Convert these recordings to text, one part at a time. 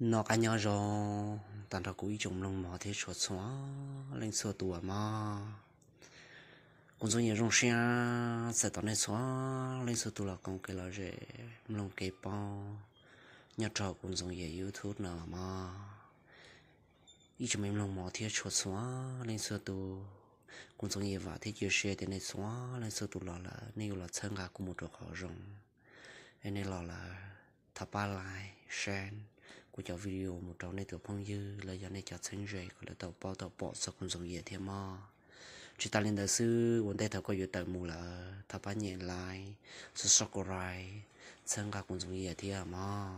Noj qab nyob zoo tag nrho kuv ib tsoom mloog mov thiab tshua txhua leej txhua tus mog. Kuv Ntxoov Yias zoo siab txais tos nej txhua leej txhua tus los koom kev lom zem mloog kev paub nyob rau kuv Ntxoov Yias YouTube no mog. Ib tsoom me mloog mov thiab tshua txhua leej txhua tus, kuv Ntxoov Yias vam thiab cia siab tias nej txhua leej txhua tus los lawm nej yuav los txhawb nqa kuv mus rau qhov zoo. Es nej los lawm thov pab like, share kuv cov video mus rau nej tus phooj ywg los yog nej cov txheeb ze kom lawv tau paub tau pom txog kuv Ntxoov Yias thiab mog. Tsis tas li ntawd xwb, ua ntej thaum koj yuav tawm mus lawm thov pab nyem like, subscribe, txhawb nqa kuv Ntxoov Yias thiab mog.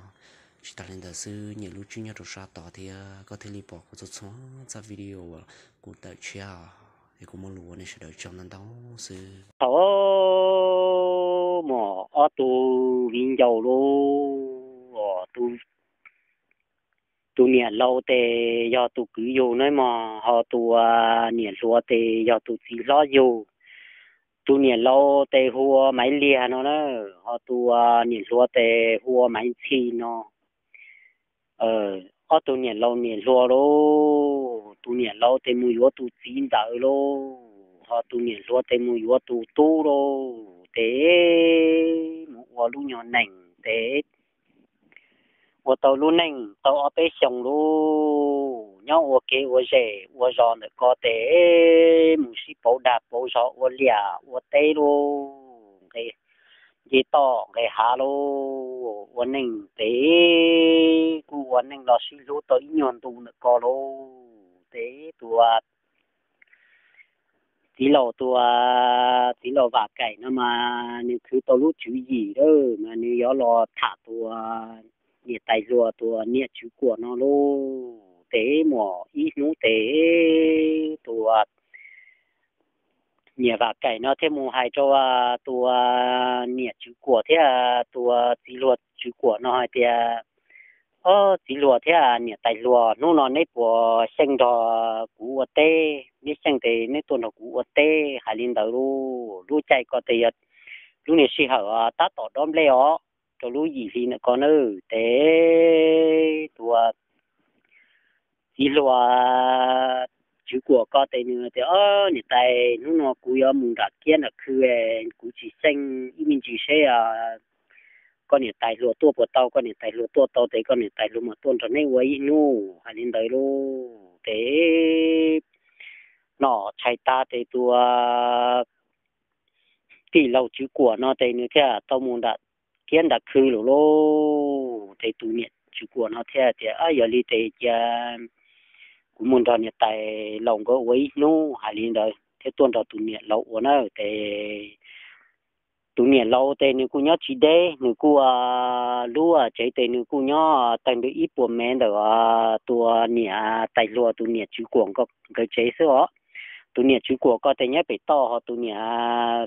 Tsis tas li ntawd xwb, nyem lub tswb nyob rau sab tod thiab koj thiaj li pom kuv txhua txhua txoj video uas kuv tawm tshiab. Es kuv muaj lus ua nej sawv daws tsaug ntau ntau xwb. Thaum muaj ob tug viv ncaus lauj, tus niam laus tes yog tus kwv yug na mog, ho tus niam hluas tes yog tus txiv hlob yug. Tus niam laus tes hu ua Maiv Liag no na, ho tus niam hluas tes hu ua Maiv Ntxhi no. Ob tug niam laus niam hluas lauj, tus niam laus tes mus yuav tus txiv ntxawm lauj, ho tus niam hluas tes mus yuav tus tub lauj, tes mus ua lub nyuag neej tes ua tau lub neej tau ob peb xyoos lauj, nyob ua kev ua zes ua zos ntawm ko tes mus sib pauv dag pauv zog ua liaj ua teb lauj, nce toj nqes hav lauj, ua neej tes kuj ua neej los sib hlub tau ib nyuag ntu ntawm ko lauj. Tes tus txiv laus, tus txiv laus Vam Kaim no mas nws khwv tau lub tswv yim lawm mas nws yuav los tham tus niam tais hluas, tus niam Tswv Kuam no lauj. Tes muaj ib hnub tes tus niam Vam Kaim no thiaj mus hais rau tus niam Tswv Kuam thiab tus txiv hluas Tswv Kuam no hais tias, Ob txiv hluas thiab niam tais hluas, hnub no neb puas xyeej nrog kuv ua teb? Neb xyeej tes neb tuaj nrog kuv ua teb. Hais li ntawd lauj, lub caij ko tes yog lub niag sij hawm tab tom dob nplej os, rau lub yim hli ntawm ko na. Tes tus txiv hluas Tswv Kuam ko tes nws tias, Ob niam tais, hnub no kuv yuav mus nram kiab nram khw, kuv tsis xyeej, ib me ntsis seb koj niam tais hluas tuaj puas tau, koj niam tais hluas tuaj tau tes koj niam tais hluas mam tuaj nrog neb ua ib hnub. Hais li ntawd lauj, tes nom tshais tas tes tus tij laug Tswv Kuam no tes nws thiaj tau mus nram kiab nram khw lawm lauj. Tes tus niam Tswv Kuam no thiaj tias, Yog li tes cia kuv mus nrog niam tais laus nkawd ua ib hnub. Hais li ntawd thiaj tuaj nrog tus niam laus ua na. Tes tus niam laus tes nws kuj nyob tsis deb, nws kuj, lub tsev tes nws kuj nyob tawg ntua ib puas mev ntawm tus niam tais hluas tus niam Tswv Kuam nkawd tsev xwb os. Tus niam Tswv Kuam ko tes nyob pem toj, ho tus niam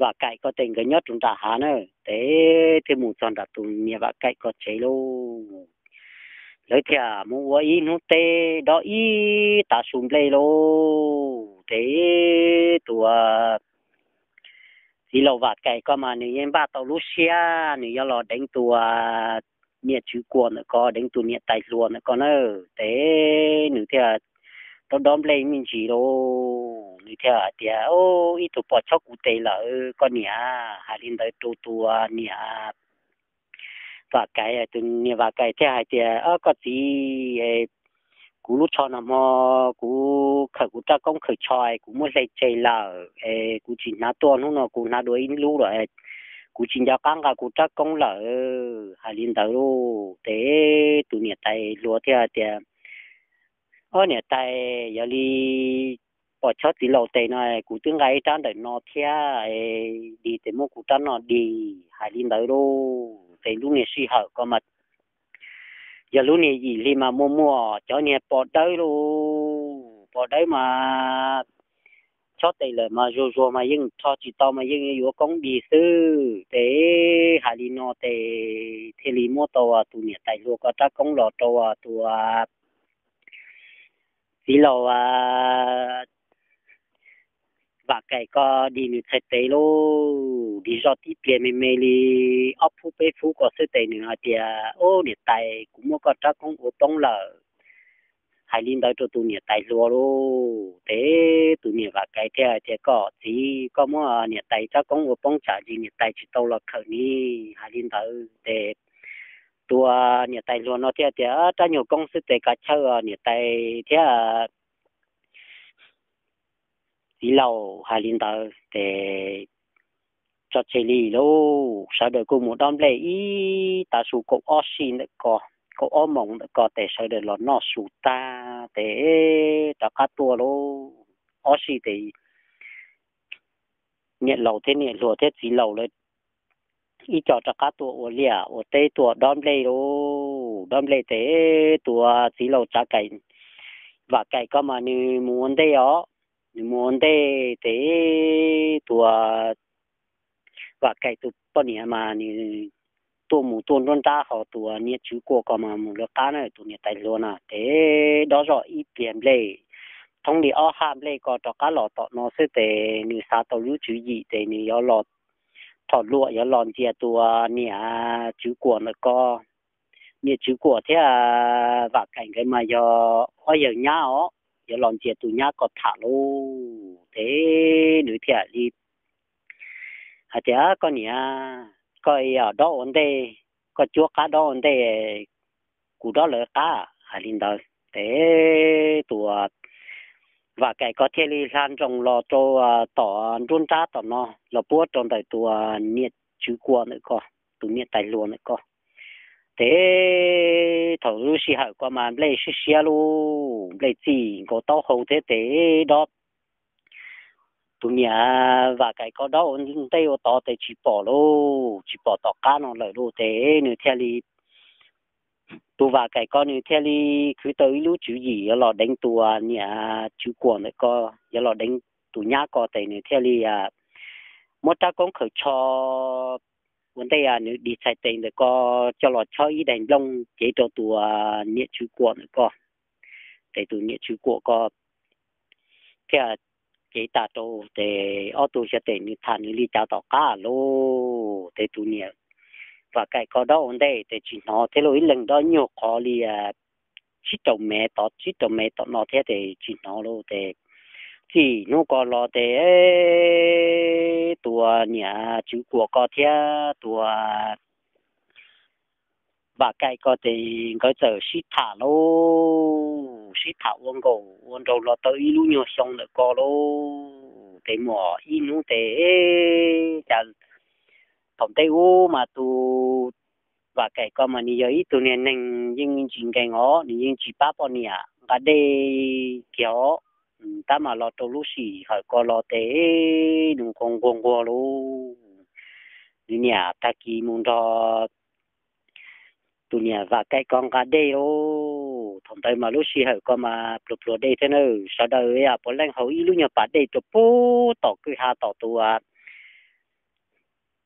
Vam Kaim ko tes nkawd nyob rau nram hav na. Tes thiaj mus txog nram tus niam Vam Kaim ko tsev lauj. Lawv thiaj mus ua ib hnub teb dob ib tav su nplej lauj. Tes tus txiv laus Vam Kaim ko mas nws yeej npaj tau lub siab nws yuav los deev tus niam Tswv Kuam ntawm ko, deev tus niam tais hluas ntawm ko na. Tes nws thiaj dob dob nplej me ntsis lauj, nws thiaj hais tias, Ib tug pom chob kuv tes lawm koj niam. Hais li ntawd rau tus niam Vam Kaim, tus niam Vam Kaim thiaj hais tias, Koj txiv, kuv lub tsho no hmo kuv khawm kuv rab koob khawm tsho es kuv muab hle tseg lawm es kuv tsis hnav tuaj, hnub no kuv hnav dua ib lub lawm, kuv tsis nco qab nqa kuv rab koob lawm. Hais li ntawd lauj, tes tus niam tais hluas thiaj hais tias, Ob niam tais, yog li pom chob txiv laus tes no kuv twb nqa ib rab ntawm no thiab, dig tes muab kuv rab no dig. Hais li ntawd lauj, tes lub niag sij hawm ko mas yog lub niag yim hli mas muaj muaj cov niag pos dawb lauj, pos dawb mas chob tes lawm mas zuag zuag mas yeej rho tsis tau mas yeej yuav koob dig xwb. Tes hais li no tes thiaj li muab tau tus niam tais hluas ko rab koob los rau tus txiv laus Vam Kaim ko dig nws txhais tes lauj. Nws zoj tib pliag me me li ob phub peb phub ko xwb tes nws hais tias, Ub, niam tais, kuv muab koj rab koob ua poob lawm. Hais li ntawd rau tus niam tais hluas lauj. Ces tus niam Vam Kais thiaj hais tias, Koj txiv, koj muab niam tais rab koob ua poob tsam ces niam tais tsis tau los khawm ni. Hais li ntawd ces tus niam tais hluas no thiaj tias, Rab nyuag koob xwb tes kav chawj, niam tais thiab txiv laus. Hais li ntawd ces tso tseg li lauj, sawv daws kuj mus dob nplej ib tav su kaum ob sij ntawm ko, kaum ob moos ntawm ko ces sawv daws los noj su tag ces rov qab tuaj lauj. Ob sij ces niam laus thiab niam hluas thiab txiv laus lawv ib co rov qab tuaj ua liaj ua teb tuaj dob nplej lauj. Dob nplej ces tus txiv laus Tsav Kaim, Vam Kaim ko mas nws mus ua ntej os, nws mus ua ntej ces tus Vam Kaim tus poj niam mas nws tuaj mus tuaj nruab nrab, ho tus niam Tswv Kuam ko mas mus lawv qab na, tus niam tais hluas na. Ces dob zoj ib pliag nplej, thoob li ob haj nplej ko rov qab los tom no xwb ces nws xav tau lub tswv yim ces nws yuav los, thaum luam yuav los ntxias tus niam Tswv Kuam ntawm ko. Niam Tswv Kuam thiab Vam Kaim nkawd mas yog ob yawg nyab os, yuav los ntxias tus nyab ko tham lauj. Ces nws thiaj li hais tias, Koj niam, koj dob ua ntej, koj cuab qab dob ua ntej, kuv dob lawv qab. Hais li ntawd ces tus Vam Kaim ko thiaj li hla nroos los rau tom nruab nrab tom no los puab rau ntawm tus niam Tswv Kuam ntawm ko, tus niam tais hluas ntawm ko. Ces thaum lub sij hawm ko mas nplej siab siab lauj, nplej txij nkaus taub hau thiab ces dob, tus niam Vam Kaim ko dob ua ntej ua tod ces tsis pom lauj, tsis pom tom qab no lawm lauj. Ces nws thiaj li, tus Vam Kaim ko nws thiaj li khwv tau ib lub tswv yim yuav los deev tus niam Tswv Kuam ntawm ko, yuav los deev tus nyab ko ces nws thiaj li muab rab koob khaws tsho ua ntej nws dig txhais tes ntawm ko coj los chob ib daim nplooj cev rau tus niam Tswv Kuam ntawm ko. Ces tus niam Tswv Kuam ko thiaj cev tas rau, ces ob tug xyov tes nws tham nws li cas tom qab lauj. Ces tus niam Vam Kaim ko dob ua ntej ces tsis hnov thiab lauj, ib leeg dob nyuag qhov li tsib rau mev tod tsib rau mev tom no thiab ces tsis hnov lauj. Ces txij hnub ko los ces tus niam Tswv Kuam ko thiab tus Vam Kaim ko ces nkawd txawm sib tham lauj, sib tham ua nkaus ua nraug los tau ib lub nyuag xyoo ntawm ko lauj. Ces muaj ib hnub ces cas thaum ntej ub mas tus Vam Kaim ko mas nws yog ib tug niag neeg yeej tsis nkees os, nws yeej tsis pab poj niam nqa dej kiag os. Tab mas los rau lub sij hawm ko los ces nws nquag nquag nquag lauj, nws niam tag kis mus nrog tus niam Vam Kaim ko nqa dej lauj. Thaum ntawd mas lub sij hawm ko mas pluag pluag dej thiab na, sawv daws puav leej haus ib lub nyuag pas dej rau puag tom kwj ha tom tus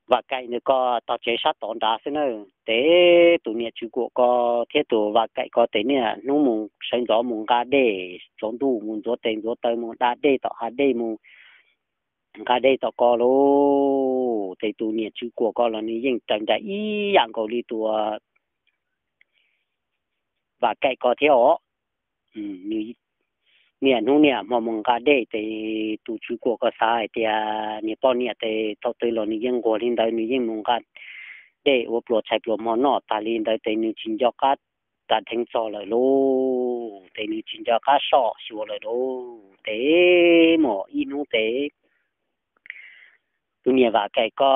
Vam Kaim ntawm ko tog tsev sab tod nrad xwb na. Ces tus niam Tswv Kuam ko thiab tus Vam Kaim ko ces niaj hnub mus sawv ntxov mus nqa dej, tsaus ntuj mus ntxuav tes ntxuav taw mus da dej tom hav dej mus nqa dej tom ko lauj. Ces tus niam Tswv Kuam ko los nws yeej raws nraim ib yam nkaus li tus Vam Kaim ko thiab os. Niaj hnub niaj hmo mus nqa dej ces tus Tswv Kuam ko xav hais tias niag poj niam ces thaum twg los nws yeej nquag li ntawd, nws yeej mus nqa dej ua pluas tshais pluas hmo noj tag li ntawd ces nws tsis nco qab rov dheev txog lawm lauj, ces nws tsis nco qab soj xyuas lawm lauj. Ces muaj ib hnub ces tus niam Vam Kaim ko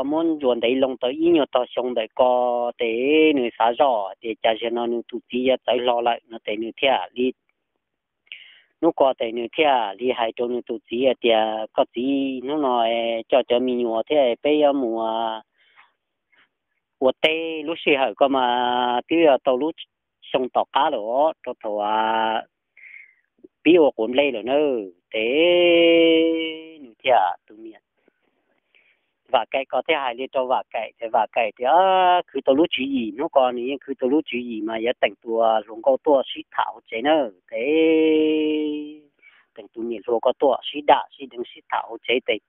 muab ntsuas ntev loo tau ib nyuag tog xyoo ntawm ko, ces nws xav zoj tias cas zaum no nws tus txiv yuav txawv hlo lawm no ces nws thiaj li, hnub ko ces nws thiaj li hais rau nws tus txiv hais tias, Koj txiv, hnub no coj cov me nyuam thiab peb yuav mus ua teb. Lub sij hawm ko mas twb yog tau lub xyoo tom qab lawm os, rau thaum pib ua quav nplej lawm na. Ces nws thiaj, tus niam Vam Kaim ko thiaj hais li rau Vam Kaim tias, Vam Kaim tias khwv tau lub tswv yim, hnub ko nws yeej khwv tau lub tswv yim mas yuav teem tus hluas nkauj tuaj sib tham hauv tsev na. Ces teem tus niam hluas ko tuaj sib dam sib deev sib tham hauv tsev ces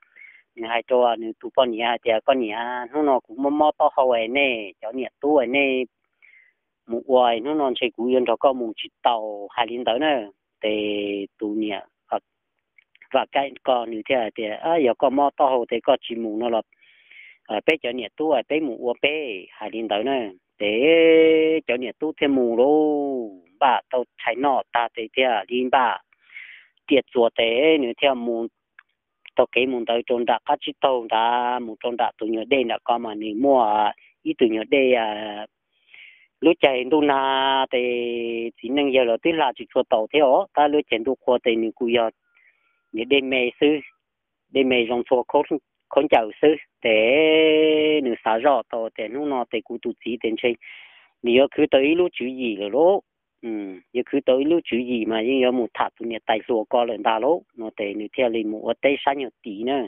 nws hais rau nws tus poj niam hais tias, koj niam, hnub no kuv mob mob taub hau es nej cov niam tub es nej mus ua, hnub no ntshe kuv yuav nrog koj mus tsis tau, hais li ntawd na. Ces tus niam Vam Kaim ko nws thiaj hais tias, yog koj mob taub hau ces koj tsis mus no los peb cov niam tub peb mus ua peb, hais li ntawd na. Ces cov niam tub thiaj mus lauj, npaj tau tshais noj tag tes thiaj li npaj riam txuas tes nws thiaj mus taug kev mus ntawd rau nram qab tsib taug nrad, mus rau nram tus nyuag dej nram ko mas nws muaj ib tug nyuag dej. Lub caij ntuj nag ces txiv neej yawg los twb hla tsis tshua taus thiab os, tab lub caij ntuj qhua ces nws kuj yog nyuag dej me xwb, dej me zoo txhua khaub ncaws xwb. Ces nws xav zoj tau tias hnub no ces kuv tus txiv ces ntshe nws yuav khwv tau ib lub tswv yim lawm lauj. Yuav khwv tau ib lub tswv yim mas yeej yuav mus tham tus niam tais hluas ko lawm ntag lauj no ces nws thiaj li mus ua teb sab nyuag tid na.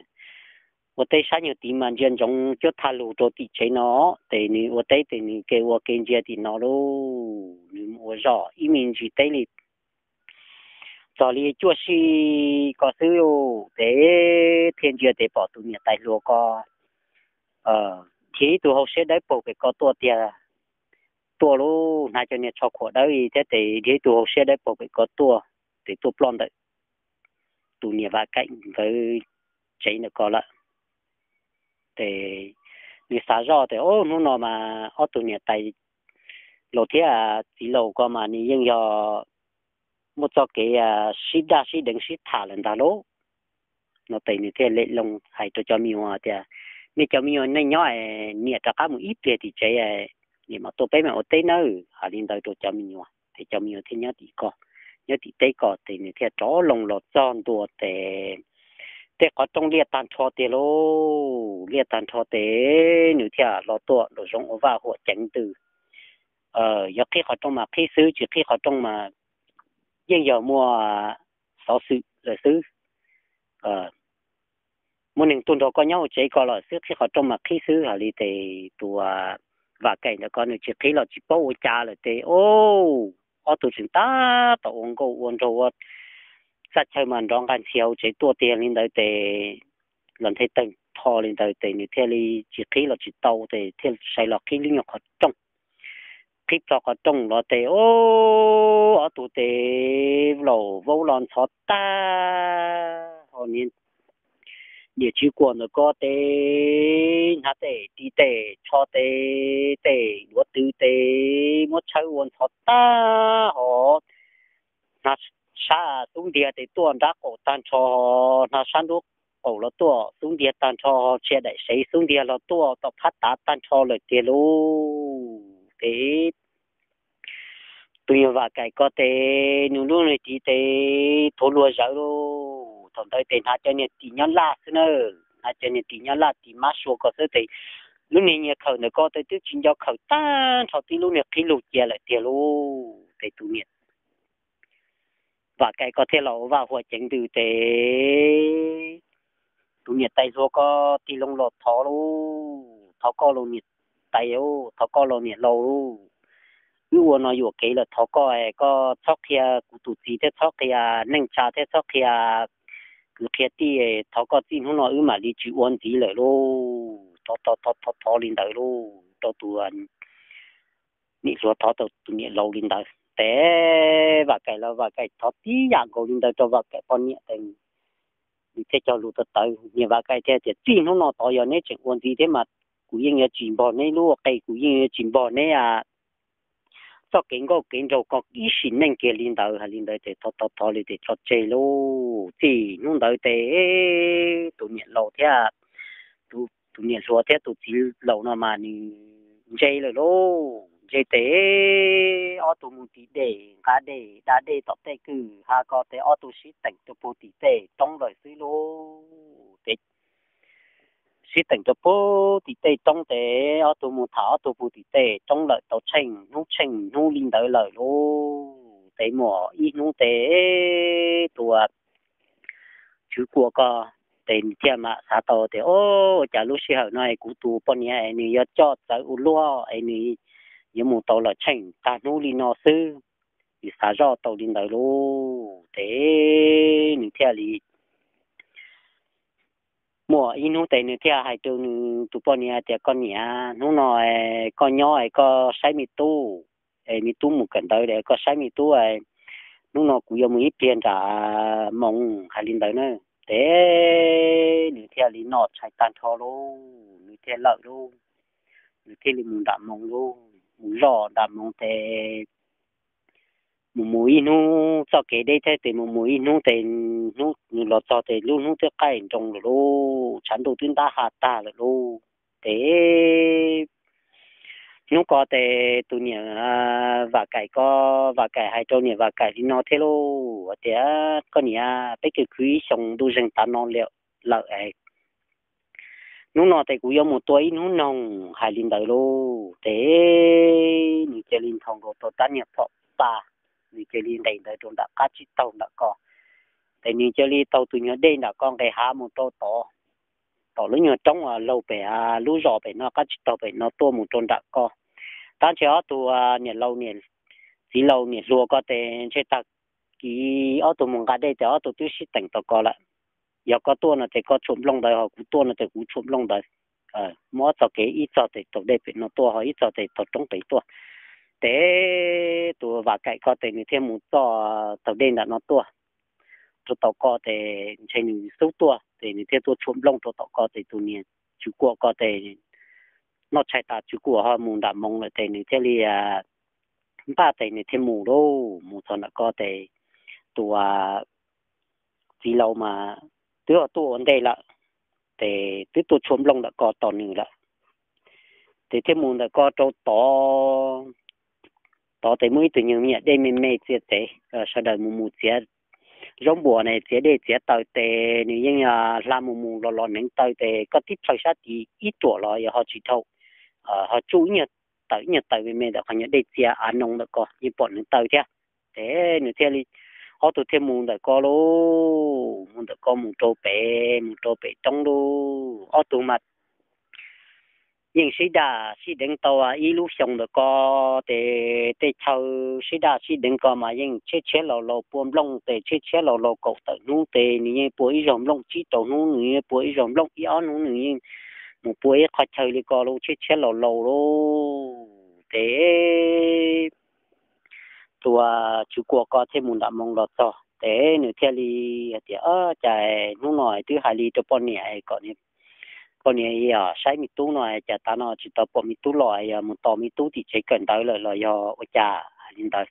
Ua teb sab nyuag tid mas ntsia ntsoov cuab thaj lug rau tim tsev no, ces nws ua teb ces nws ke ua ke ntsia tim no lauj, nws mus ua zoj ib me ntsis teb li txog li cuaj sij ko xwb lauj, ces thiaj ntsia ces pom tus niam tais hluas ko dhia ib tug hauv siab dawb paug pem ko tuaj tiag. Tuaj lauj, hnav cov niag tsho khuam dawb thiab ces dhia ib tug hauv siab dawb paug pem ko tuaj, ces tuaj ploj ntawm tus niam Vam Kaim nkawd tsev ntawm ko lawm. Ces nws xav zoj tias, o, hnub no mas ob tug niam tais laus thiab txiv laus ko mas nws yeej yog muaj txoj kev sib daj sib deev sib tham lawm ntag lauj no ces nws thiaj li loo hais rau cov me nyuam tias, nej cov me nyuam nej nyob, niam rov qab mus ib pliag tim tsev, niam mam tuaj peb mam ua teb nawb, hais li ntawd rau cov me nyuam ces cov me nyuam thiaj nyob tim ko, nyob tim teb ko ces nws thiaj rov loo los txog ntua ces tej qhov rooj liaj tag nrho tiag lauj, liaj tag nrho ces nws thiaj los tuaj nraum zoov ua vaj huam ceev ntws. Yog qhib qhov rooj mas qhib xwb, tsis qhib qhov rooj mas yeej yog muaj xov xwm lawm xwb. Muaj neeg tuaj nrog koj nyob hauv tsev ko los xwb, qhib qhov rooj mas qhib xwb, hais li ces tus Vam Kaim ntawd ko nws tsis qhib los tsis paub ua cas lawm ces, o, ob tug tseem tab tom ua nkauj ua nraug ua txaj chaw mas nrov nqaj ntxhias hauv tsev tuaj tiag li ntawd ces los nthe tawg tho li ntawd ces nws thiaj li tsis qhib los tsis tau ces thiaj sawv los qhib lub nyuag qhov rooj. Qhib plho qhov rooj los ces, o, ob tug ces laus vaub los ntxhov tag ho niam tswv kuam ntawm ko ces hnav tej ris tej tsho tej tej duav twv ces muab tshawb ua ntxhov tag ho hnav sab xub ntiag ces tuaj nrab qaum tag nrho, hnav sab nraub qaum los tuaj xub ntiag tag nrho, tsia daim sev xub ntiag los tuaj tom phab tav tag nrho lawm tiag lauj. Ces tus nyuag Vam Kaim ko ces nws lub niag ris ces thuav luag zawv lauj. Thaum ntawd ces hnav cov niag ris nyob laj xwb na, hnav cov niag ris nyob laj ris mab sua ko xwb ces lub niag nyias khawm ntawm ko ces twb tsis nco khawm tag nrho tib lub niag qhib lug cia lawm tiag lauj. Ces tus niam Vam Kaim ko thiaj los ua vaj huam ceev ntws ces tus niam tais hluas ko tig loo los thov lauj, thov koj lauj niam tais, thov koj lauj niam laus lauj, wb ua no yuam kev lawm, thov koj, koj txhob qhia kuv tus txiv thiab txhob qhia neej tsa thiab txhob qhia kwv qhia tij, thov koj txij hnub no wb mam li tsis ua ntxiv lawm lauj. Thov thov thov thov li ntawd lauj rau tus niam hluas, thov rau tus niam laus li ntawd ces Vam Kaim los Vam Kaim thov tib yam nkaus li ntawd rau Vam Kaim poj niam ces nws thiaj cog lus tawv tawv. Niam Vam Kaim thiaj tias, txij hnub no tod yog neb tseem ua ntxiv thiab mas kuv yeej yuav tsis npog neb lub qe, kuv yeej yuav tsis npog neb txoj kev nkauj kev nraug ko ib sim neej kiag li ntawd. Hais li ntawd ces thov thov thov li ces tso tseg lauj. Txij hnub ntawd ces tus niam laus thiab tus niam hluas thiab tus txiv laus no mas nws ntse lawm lauj. Ntse ces ob tug mus tim dej nqa dej da dej tom tej kwj ha ko ces ob tug sib teem rau puag tim tej roob lawm xwb lauj. Ces sib teem rau puag tim tej roob ces ob tug mus tham ob tug puag tim tej roob lawm tau tsheej hnub tsheej hnub li ntawd lawm lauj. Ces muaj ib hnub ces tus tswv kua ko ces nws thiaj mam xav tau tias, o, ua cas lub sij hawm no es kuv tus poj niam es nws yuav coj txawv ua luaj es nws yuav mus tau los tsheej tag hnub li no xwb. Nws xav zoj tau li ntawd lauj ces nws thiaj li Muaj ib hnub tes nws thiaj hais rau nws tus poj niam tias, Koj niam, hnub no koj nyob es koj saib me tub, es me tub mus kawm ntawv es koj saib me tub, hnub no kuv yuav mus ib pliag nram Moos, hais li ntawd na. Ces nws thiaj li noj tshais tag nrho lauj, nws thiaj lawm lauj, nws thiaj li mus nram Moos lauj, mus zoj nram Moos tes mus mus ib hnub txoj kev deb thiab tes mus mus ib hnub tes, hnub nws los txog tes lub hnub twb qaij nroo lawm lauj, tshav ntuj twb ntab ha tag lawm lauj. Ces hnub ko tes tus niam Vam Kaim ko, Vam Kaim hais rau niam Vam Kaim li no thiab lauj, hais tias, Koj niam, peb kwv khwv ib xyoos ntuj zeeg tav no lawm, hnub no tes kuv yuav mus tua ib hnub noog, hais li ntawd lauj. Ces nws cia li nthos nkaus rau rab niag phom pa, nws cia li nqes ntawd rau nram qab tsib taug nram ko. Ces nws cia li taug tus nyuag dej nram ko nqes hav mus rau tod, tom lub nyuag roob laug pem lub zos pem no, qab tsib taug pem no tuaj mus rau nram ko. Tab ntshe ob tug niam laus, txiv laus niam hluas ko tes ntshe tag kis ob tug mus nqa dej tes ob tug twb sib teem tom ko lawm. Yog koj tuaj no tes koj tshuam nplooj ntawd, ho kuv tuaj no tes kuv tshuam nplooj ntawd. Muaj ob txoj kev, ib txoj tes taug dej pem no tuaj, ho ib txoj tes taug roob pem tuaj. Ces tus Vam Kaim ko tes nws thiaj mus txoj taug dej nram no tuaj rau tom ko tes ntshe nws xub tuaj ces nws thiaj tuaj tshuam nplooj rau tom ko ces tus niam Tswv Kuam ko tes noj tshais tas, Tswv Kuam ho mus nram Moos lawm ces nws thiaj li npaj tes nws thiaj mus lauj. Mus txog nram ko ces tus txiv laus mas twb ho tuaj ua ntej lawm, ces twb tuaj tshuam nplooj ntawm ko tos nws lawm. Ces thiaj mus ntawm ko rau tod, tod ces muaj ib tug nyuag me nyuam dej me me txiav txev, sawv daws mus mus txiav zaub npuas ne, txiav dej txiav taws ces nws yeej hla mus mus los los neev taw ces koj tib plhaw sab tid ib ruam los yog ho tsis dhau, ho tsuj ib nyuag taws ib nyuag taws me me ntawm qhov nyuag dej txiav av noo ntawm ko yeej pom neev taw thiab. Ces nws thiaj li, ob tug thiaj mus ntawm ko lauj, mus ntawm ko mus rau pem, mus rau pem roob lauj. Ob tug mas yeej sib daj sib deev tau ib lub xyoos ntawm ko, ces tej chaw sib daj sib deev ko mas yeej tshiab tshiab laus laus pua nplooj ces tshiab tshiab laus laus kaum tawm hnub ces nws yeej pua ib zaug nplooj, tsib rau hnub nws yeej pua ib zaug nplooj, ib ob hnub nws yeej mus pua ib qhov chaw li ko lauj, tshiab tshiab laus laus lauj. Ces tus Tswv Kuam ko thiaj mus nram Moos los txog ces nws thiaj li hais tias, Cas hnub no twb hais li rau poj niam kom poj niam saib me tub no cas tav no tsis tau pom me tub los, yog mus tos me tub tim tsev kawm ntawv lawm los yog ua cas, hais li ntawd.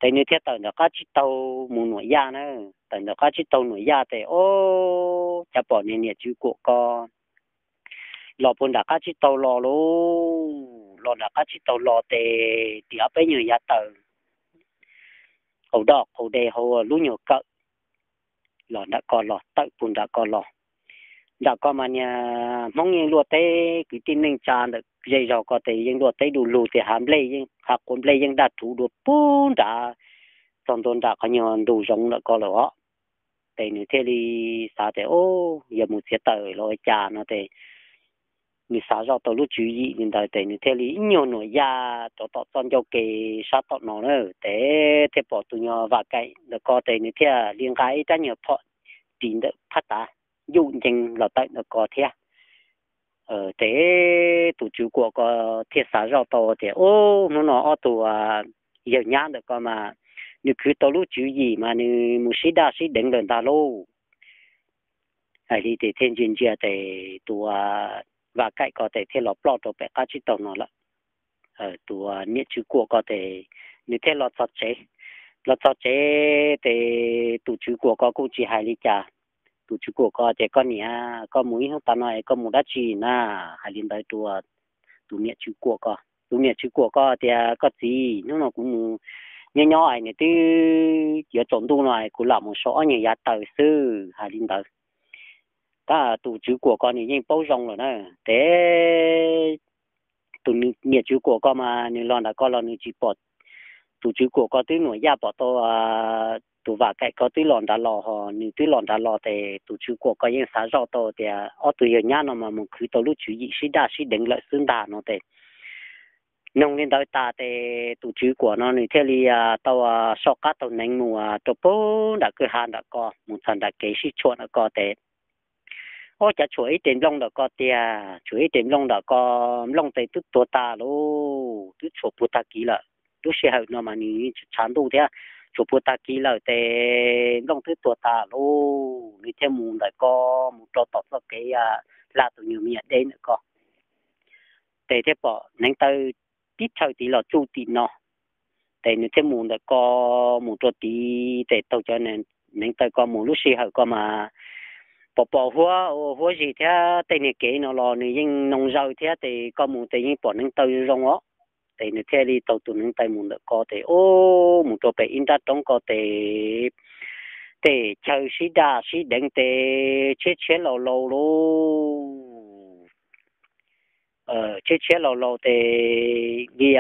Ces nws thiaj tawm ntawm qab tsib taug mus Nuam Yaj na. Tawm ntawm qab tsib taug Nuam Yaj ces, o, cas pom niag niam Tswv Kuam ko los puag nram qab tsib taug los lauj. Los nram qab tsib taug los ces tim ob peb nyuag yav taws qaus doj qaus de hauv lub nyuag kawm los nram ko los, tawm puag nram ko los. Nram ko mas niag Hmoob yeej luaj teb, kwv tij neej tsa ntawm zej zog ko ces yeej luaj teb du lug tias hav nplej yeej, hav quav nplej yeej daj rhuv dua puag nrad, txog ntua nram qhov nyuag ntug zoov ntawm ko lawm os. Ces nws thiaj li xav tias, o, yog mus txiav taws los ua cas no ces nws xav zoj tau lub tswv yim li ntawd ces nws thiaj li ib nyuag Nuam Yaj rov tom txoj ncauj ke sab tom no na. Ces thiaj pom tus nyuag Vam Kaim ntawm ko ces nws thiaj li nqa ib rab nyuag phom ris ntawm phab tav yuj ncees los tawm ntawm ko thiab. Ces tus Tswv Kuam ko thiaj xav zoj tau tias, o, hnub no ob tug yawg nyab ntawm ko mas nws khwv tau lub tswv yim mas nws mus sib daj sib deev lawm ntag lauj. Hais li ces thiaj ntsia ntsia ces tus Vam Kaim ko ces thiaj los ploj rau pem qab tsib taug no lawm. Tus niam Tswv Kuam ko ces nws thiaj los txog tsev. Los txog tsev ces tus Tswv Kuam ko kuj tsis hais li cas. Tus Tswv Kuam ko tias, Koj niam, koj mus ib hnub tas no es koj mus dab tsi na? Hais li ntawd rau tus niam Tswv Kuam ko. Tus niam Tswv Kuam ko tias, Koj txiv, hnub no kuv mus nyob nyob es nws twb yuav tsaus ntuj no es kuv lam mus sau ob nyuag yav taws xwb. Hais li ntawd. Tab tus Tswv Kuam ko nws yeej paub zoo lawm na. Ces tus niam Tswv Kuam ko mas nws los nram ko los nws tsis pom. Tus Tswv Kuam ko twb Nuam Yaj pom tau, tus Vam Kaim ko twb los nrad los ho nws twb los nrad los ces tus Tswv Kuam ko yeej xav zoj tau tias ob tug yawg nyab no mas mus khwv tau lub tswv yim sib daj sib deev lawm xwb ntag no ces noog li ntawd tas ces tus Tswv Kuam no nws thiaj li tau soj qab taug hneev mus rau puag nram kwj ha nram ko, mus txog nram kev sib tshuam nram ko ces Ob, cas tshuam ib re nplooj ntawm ko tiag, tshuam ib re nplooj ntawm ko, nplooj tes twb tuag tas lauj, twb tshuam puag tag kis lawm. Lub sij hawm no mas nws yeej tshav ntuj thiab, tshuam puag tag kis lawm ces nplooj twb tuag tas lauj. Nws thiaj mus ntawm ko, mus rau tom txoj kev hla tus nyuag me nyuam deb ntawm ko, ces thiaj pom neev taw tib chaw tiv los tsuj tim no. Ces nws thiaj mus ntawm ko, mus rau tid ces taug cov neev taw ko mus. Lub sij hawm ko mas pom pom huab, huab zig thiab, tej niag kev no los nws yeej noo zaws thiab, ces koj mus ces yeej pom neev taw zoo os. Ces nws thiaj li taug tus neev taw mus ntawm ko ces, ub, mus rau pem ib nrab roob ko ces tej chaw sib daj sib deev ces tshiab tshiab laus laus lauj. Tshiab tshiab laus laus ces li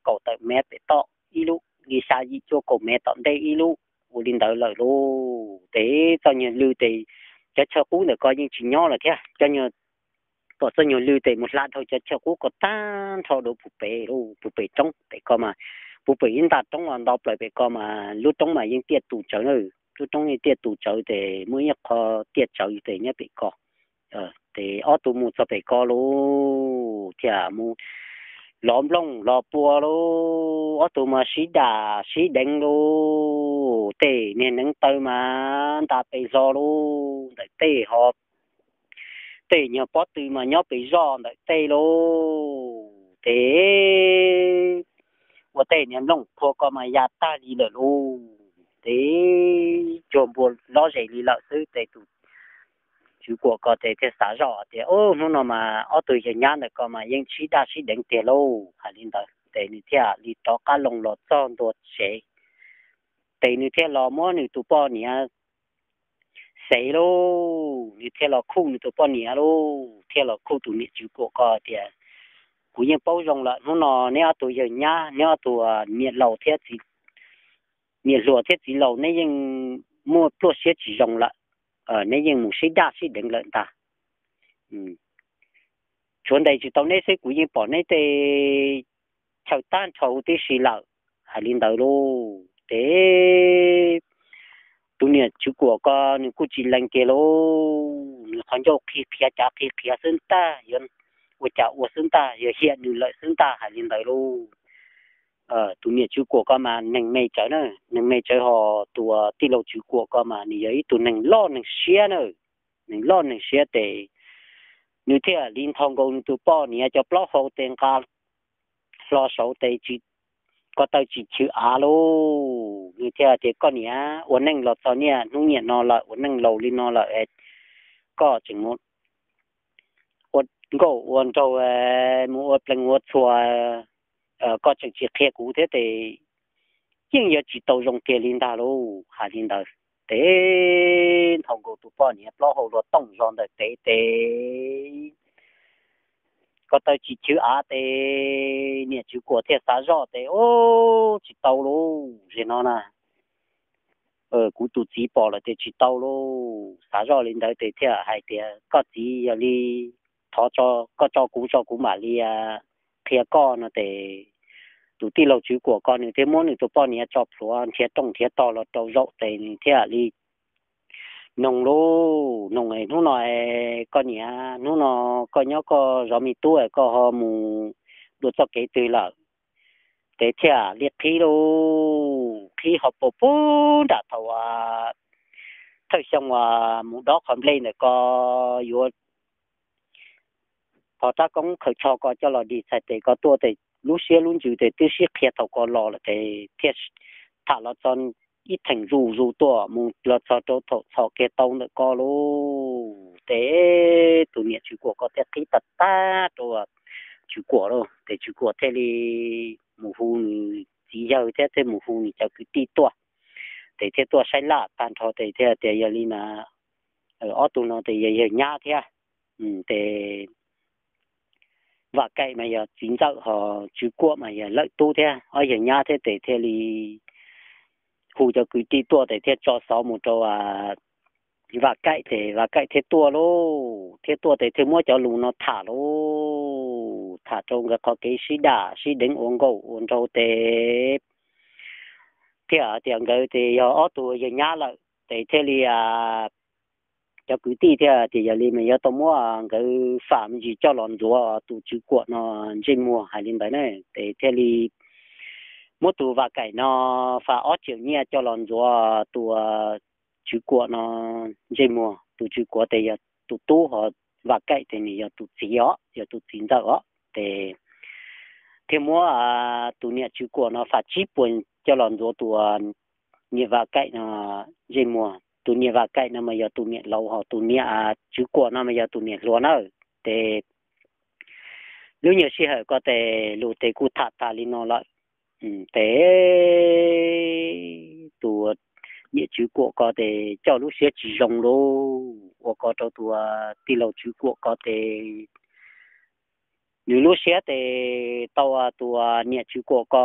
kaum tawm mev pem toj ib lub, li xya yim cuaj kaum mev tom ntej ib lub, ua li ntawd lawm lauj. Ces txoj nyuag lw ces cov chaw qub ntawm ko yeej tsis nyob lawm thiab. Cov, pom txoj nyuag lw ces mus hla dhau cov chaw qub ko tag nrho dua puag pem lauj, puag pem roob pem ko mas, puag pem ib nta roob uas nto plaws pem ko mas lub roob mas yeej tiaj tus tsawv na. Lub roob yeej tiaj tus tsawv ces muaj ib qho tiaj tsawv ces nyob pem ko. Ces ob tug mus txog pem ko lauj, thiaj mus lov nplooj lov pua lauj. Ob tug mas sib dam sib deev lauj, tej niag neev taw mas nta pes hlo lauj, ntawm tej ho tej nyuag pob tw mas nyob pes zoj ntawm tej lauj. Ces ua tej niag nplooj phua ko mas ya tag li lawm lauj. Ces cuag npua lob zes li lawm xwb. Ces tus tswv kuam ko ces thiaj xav zoj tias, ub, hnub no mas ob tug yawg nyab ntawm ko mas yeej sib daj sib deev tiag lauj. Hais li ntawd ces nws thiaj li rov qab loo los txog ntua tsev. Ces nws thiaj los muab nws tus poj niam xev lauj, nws thiaj los khuj nws tus poj niam lauj, thiaj los khuj tus niam tswv kuam ko tias, kuv yeej paub zoo lawm, hnub no neb ob tug yawg nyab, neb ob tug niam laus thiab txiv, niam hluas thiab txiv laus, neb yeej muaj pluaj siab tsis zoo lawm, neb yeej mus sib daj sib deev lawm ntag. Tshuav ntes tsis tau neb xwb, kuv yeej pom neb tej chaw tag nrho huv tib si lawm. Hais li ntawd lauj, ces tus niam tswv kuam ko nws kuj tsis lees kiag lauj, nws qhov ncauj qhia qhia cav qhia qhia xwb ntag, yuav ua cas ua xwb ntag, yog hiam nws lawm xwb ntag. Hais li ntawd lauj, tus niam tswv kuam ko mas neeg me tsawv na, neeg me tsawv ho tus tij laug tswv kuam ko mas nws yog ib tug neeg loj neeg siab na, neeg loj neeg siab ces nws thiaj li nthos nkaus nws tus poj niam cov plaub hau tes nqa hlo saud tes ko taw tsis chwv av lauj. Nws thiaj tias, koj niam, ua neej los txog niaj hnub niam no lawm, ua neej laus li no lawm, koj tseem ua nkauj ua nraug, mus ua plees ua txhua, koj tseem tsis qhia kuv thiab ces yeej yuav tsis tau zoo kiag li ntag lauj. Hais li ntawd ces nthos nkaus tus poj niam plaub hau luag tooj zog ntawm tes tes ko taw tsis chwv av ces niam tswv kuam thiaj xav zoj ces, ub, tsis tau lauj, zem no na, kuv tus txiv pom lawm ces tsis tau lauj. Xav zoj li ntawd ces thiaj hais tias, koj txiv, yog li thov koj tso kuv tso kuv mam li qhia koj no ces tus tij laug tswv kuam ko nws thiaj muab nws tus poj niam tso plhuav nrhiav rooj nrhiav tog los rau zaum ces nws thiaj li noog lauj, noog, hnub no koj niam, hnub no koj nyob koj zov me tub, koj ho mus dua txoj kev twg lawm? Ces thiaj li qhib lauj, qhib ho pus pub nram thaum uas thawj xyoo uas mus dob qhov nplej ntawm ko yuav ho rab koob khaws tsho ko coj los dim txhais tes ko tuaj ces lub siab lub ntsws ces twb sib qhia thaum ko los lawm ces thiaj tham los txog ib theem zuj zus tuaj mus los txog rau thaum txhom kiag tau ntawm ko lauj. Ces tus niam tswv kuam ko thiaj qhib tag tag rau tswv kuam lauj, ces tswv kuam thiaj li mus hu nws txiv yawg thiab thiaj mus hu nws cov kwv tij tuaj. Ces thiaj tuaj saib laj tag nrho ces thiaj tias, yog li na, ob tug no ces yog yawg nyab thiab, ces Vam Kaim mas yog txiv ntxawm, ho tswv kuam mas yog lawm tub thiab, ob yawg nyab thiab. Ces thiaj li hu cov kwv tij tuaj ces thiaj tso xov mus rau Vam Kaim ces Vam Kaim thiaj tuaj lauj, thiaj tuaj ces thiaj muab cov lus no tham lauj, tham rau nkawd qhov kev sib dam sib deev ua nkauj ua nraug ces thiaj tias nkawd ces yog ob tug yawg nyab lawm ces thiaj li cov kwv tij thiaj tias yog li mas yuav tau muab nkawd fam me ntsis coj los ntxuav tus Tswv Kuam no ntsej muag hais li ntawd ne, ces thiaj li muab tus Vam Kaim no fam ob tsiaum nyiaj coj los ntxuav tus Tswv Kuam no ntsej muag. Tus Tswv Kuam tes yog tus tub, ho Vam Kaim tes nws yog tus txiv os, yog tus txiv ntxawm os. Ces thiaj muab tus niam Tswv Kuam no fam tsib puas coj los ntxuav tus niam Vam Kaim no ntsej muag. Tus niam Vam Kaim no mas yog tus niam laus, ho tus niam Tswv Kuam no mas yog tus niam hluas na. Ces lub nyuag sij hawm ko tes lus tes kuj tham tas li no lawm. Ces tus niam Tswv Kuam ko tes coj lub siab tsis zoo lauj, ua ko rau tus tij laug Tswv Kuam ko tes nws lub siab tes tau tus niam Tswv Kuam ko,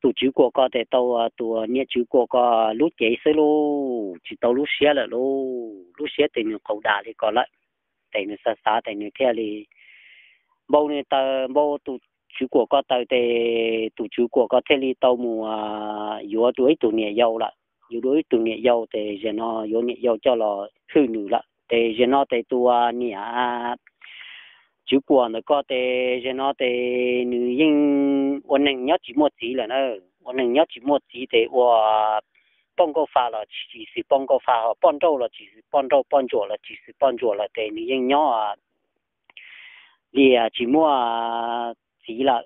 tus Tswv Kuam ko tes tau tus niam Tswv Kuam ko lub cev xwb lauj, tsis tau lub siab lawm lauj. Lub siab tes nws qaug das li ko lawm. Ces nws xav xav tes nws thiaj li npau nws taws, npau tus Tswv Kuam ko taws tes tus Tswv Kuam ko thiaj li tau mus yuav dua ib tug niam yau lawm. Yuav dua ib tug niam yau tes zaum no yuav niam yau coj los hwm nws lawm. Ces zaum no tes tus niam Tswv Kuam ntawm ko tes zaum no tes nws yeej ua neeg nyob tsis muaj txiv lawm na. Ua neeg nyob tsis muaj txiv tes ua poj nkauj fa los tsis xws poj nkauj fa, ho poj nrauj los tsis xws poj nrauj, poj ntsuam los tsis xws poj ntsuam lawm ces nws yeej nyob li tsis muaj txiv lawm,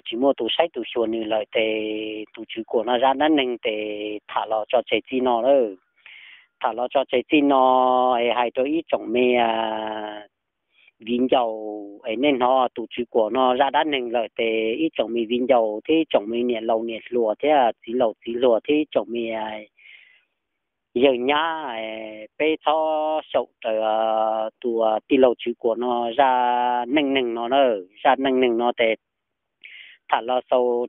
tsis muaj tus saib tus xyuas nws lawm. Ces tus Tswv Kuam no zaj dab neeg tes tham los tso tseg txij no lawm. Tham los tso tseg txij no es hais rau ib tsoom me viv ncaus es nej hnov tus Tswv Kuam no zaj dab neeg lawm ces ib tsoom me viv ncaus thiab ib tsoom me niam laus niam hluas thiab txiv laus txiv hluas thiab ib tsoom me yawg nyab, peb txhob xyaum raws tus tij laug Tswv Kuam no zaj neej neeg no na. Zaj neej neeg no ces tham los xaus